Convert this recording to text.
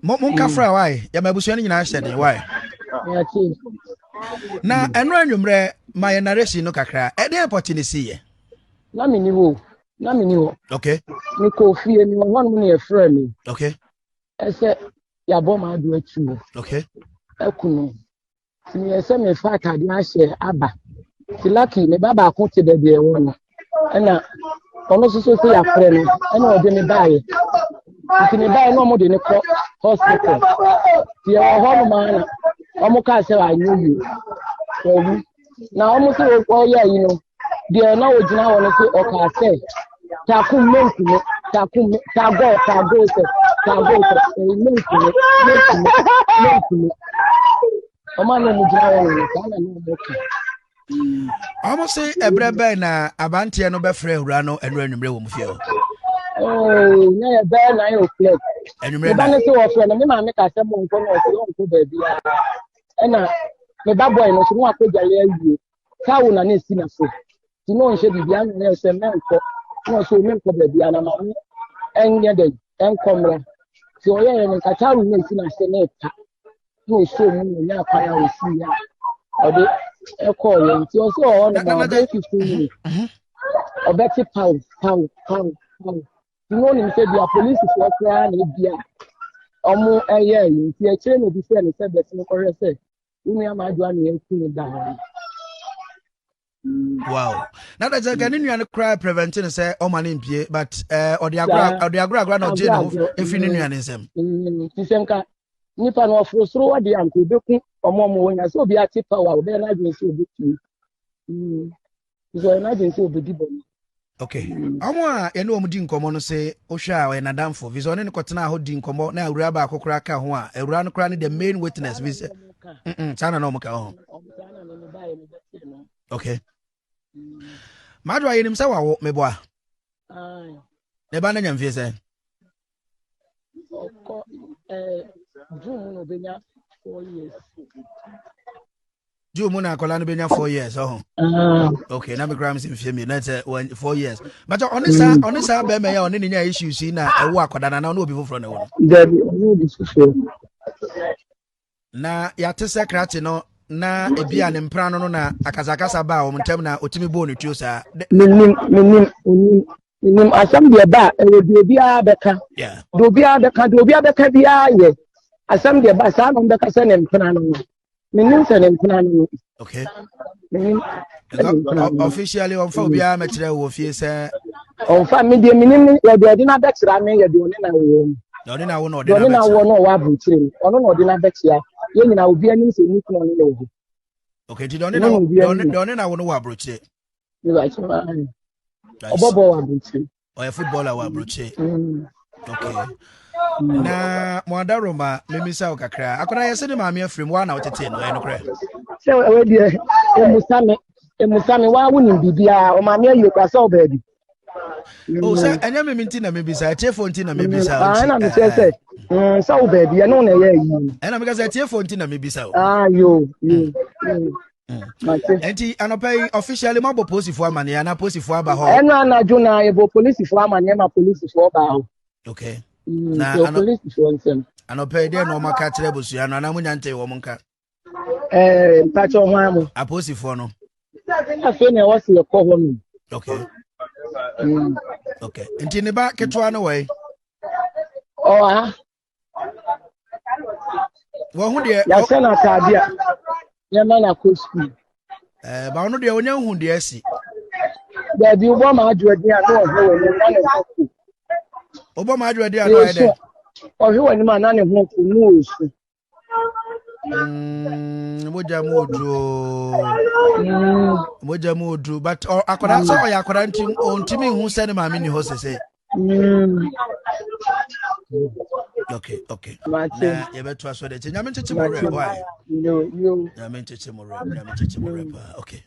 Mo monka fra wae. Yɛma abusua no nyinaa hyɛ den wae. Na ɛno anwummerɛ ma yɛ narration no kakra. Ɛdeɛn pɔte ne siiɛ? Na menni hɔ. Na menni hɔ. Okay. Mekɔɔ fie mewɔ hɔnom na yɛfrɛ me. Okay. Ɛsɛ yɛabɔ m'ado atuo. Okay. Aku no. Nti meyɛ sɛ mefa atade ahyɛ aba. Nti lucky me ba baako te baabi a ɛwɔ no. Ɛna ɔno nso so sɛ yɛafrɛ no ɛna ɔde me baeɛ. Nti me baeɛ na wɔde no kɔ hospital. Nti yɛwɔ hɔ nom ara na wɔn kaa sɛ anyɛ yie. Wawu. Na wɔn sɛ ɔyɛ ayi no deɛ na ɔgyina hɔ no sɛ ɔkaa sɛ takum menkume takum tagɔ tagɔ sɛ tagɔ sɛ ɛyi menkume menkume menkume wɔn a na wɔn gyina hɔ no saa na na wɔn ka. Wɔn se ɛbrɛ bɛn na abanteɛ no bɛfrɛ awura no ɛnu anwummerɛ wɔ mu fie hɔ. Oh, na yɛ bɛyɛ 9 o'clock. Anwummerɛ na. Me ba no sɛ wɔfrɛ no, me maame ka sɛ mo nkɔ na ɔsɛ ɔnkɔ baabi a ɛna me ba bɔe no so no akɔ dwale awie. Towel na na esi n'ase nti na ɔnhyɛ biribi ana ɔyɛ sɛ mɛnkɔ na ɔsɛ menkɔ baabi ana maame ɛnyɛ dɛ ɛnkɔ mmra nti ɔyɛɛ no nka towel na esi n'ase na ɛpa na ɔsɔ mu na ɔnya akwan a ɔsi yɛ a ɔde ɛkɔɔ yɛ nti ɔsɛ ɔwɔ no ma ɔbɛyɛ 15 minutes ɔbɛte paw paw paw paw nti na ɔnim sɛ bia polisifoɔ koraa na ebi a ɔmo ɛyɛ yi nti akyire na obi frɛ no sɛ bɛsi no kɔhwɛ sɛ wo nua maa adwoa na yɛku no da hɔ. Wow. Na da sɛ ne nua no koraa prevent no sɛ ɔma no mpie but eh, ɔde agorɔ ɔde agorɔ agorɔ na ɔgye ne ho ɛfiri ne nua no nsam. Nti sɛ nka nipa no ɔforo soro wɔ deɛ anka obeku ɔmo ɔmo wɔ nya sɛ obi ate power ɔbɛyɛ n'adwene sɛ obetumi. Nti ɔyɛ n'adwene sɛ obedi bɔne. Okay. Ɔmo a yɛne wɔn di nkɔmmɔ no se wohwɛ a ɔyɛ n'adamfo fi sɛ ɔne no kɔtenaa hɔ di nkɔmmɔ na awuraa baako koraa ka ho a awuraa no koraa ne the main witness fi sɛ saa na na ɔmo ka ho. Okay. Madwo a yɛnim sɛ wawo meboa. Ne ba no anya mfie sɛn? Ɔkɔ ɛɛ June mu na ɔbɛnya 4 years. June mu na akwadaa no bɛnya 4 years ɔho. Ah. Okay, na mekura mi sɛ mfie mmienu na sɛ 4 years. But ɔne saa ɔne saa bɛrima yi a ɔne ne nya issues yi na ɛwɔ akwadaa no anaa ɔne obi foforɔ na ɛwɔ no. Dabi, ɔne obi foforɔ. Na yɛate sɛ krakye no na ebi a ne mpena no no na akasakasa baa wɔn ntam na otumi bɔɔ ne tuo saa. Menim, menim, menim, menim asɛm deɛ ba a ɛwɔ deɛ obiara bɛka. Deɛ obiara bɛka, deɛ obiara bɛka biara yɛ asɛm deɛ ba saa na wɔn bɛka sɛ ne mpena no no. Menim sɛ ne mpena no no. Okay. Menim sɛ ne mpena no no. Officially ɔmfa obiara mɛkyerɛ wɔ fie sɛ. Ɔmfa me deɛ menim ne yɛde ɔde no abɛkyerɛ me yɛ deɛ ɔne na wɔ mu. Na ɔne na wo na ɔde na wɔ no ɔwɔ aburokyire no ɔno na ɔde na bɛkyia yɛn nyinaa obi anim sɛ ne kunu ɔne na wɔ hɔ. Okay, nti deɛ ɔne na deɛ ɔne na wo no wɔ aburokyire. Ɔbɔ bɔ wɔ aburokyire. Ɔyɛ footballer wɔ aburokyire. Okay. Na mo adaroma memisa wo kakra. Akwadaa yɛ sɛ ne maame afiri mu wa na wotete no ɛyɛ nokorɛ. Sɛ ɛwɔ deɛ emusa me emusa me wa wonim biribiara ɔmaame ayi okura sɛ ɔbaabi. O sɛ ɛnyɛ me nti na mebisa atiefoɔ nti na mebisa o nti. Ɛna mekyerɛ sɛ sɛ wo baabi ɛno na ɛyɛ ayi. Ɛna meka sɛ atiefoɔ nti na mebisa o. Ah yo yo. Nti anɔpa yi officially moabɔ polisifoɔ amaneɛ anaa polisifoɔ aba hɔ? Ɛno anadwo na yɛbɔ polisifoɔ amaneɛ ma polisifoɔ baa hɔ. Okay. Na polisifoɔ nsɛm. Anɔpa yi deɛ na wɔn aka kyerɛ abusua no anaa mo nya ntee wɔn nka? Ɛɛ mpakyɛ ho ara mo. Apolisifoɔ no. Afei na ɛwɔ sɛ yɛkɔ hɔ no. Okay. Okay. Nti ne ba ketewa no wɔ yi? Ɔwɔ ha. Wɔn ho deɛ. Yɛahyɛ no ataade a yɛma no akɔ sukuu. Ɛɛ ba ɔno deɛ ɔnya nhu deɛ asi. Dabi wobɔ ma adwo adi a na ɔhwɛ wɔ anim na ne ho ko. Wobɔ ma adwo adi a na ɔyɛ dɛ. Ɔhwɛ wɔ anim a na ne ho ko mu osu. Mogya mu oduro mogya mu oduro but akwadaa sɛ ɔyɛ akwadaa nti ɔntumi nhu sɛ ne maame ni hɔ sese. Okay na yɛbɛto aso de kyɛ Nyame nkyekye mo werɛ why? Nyame nkyekye mo werɛ, Nyame nkyekye mo werɛ paa. Okay.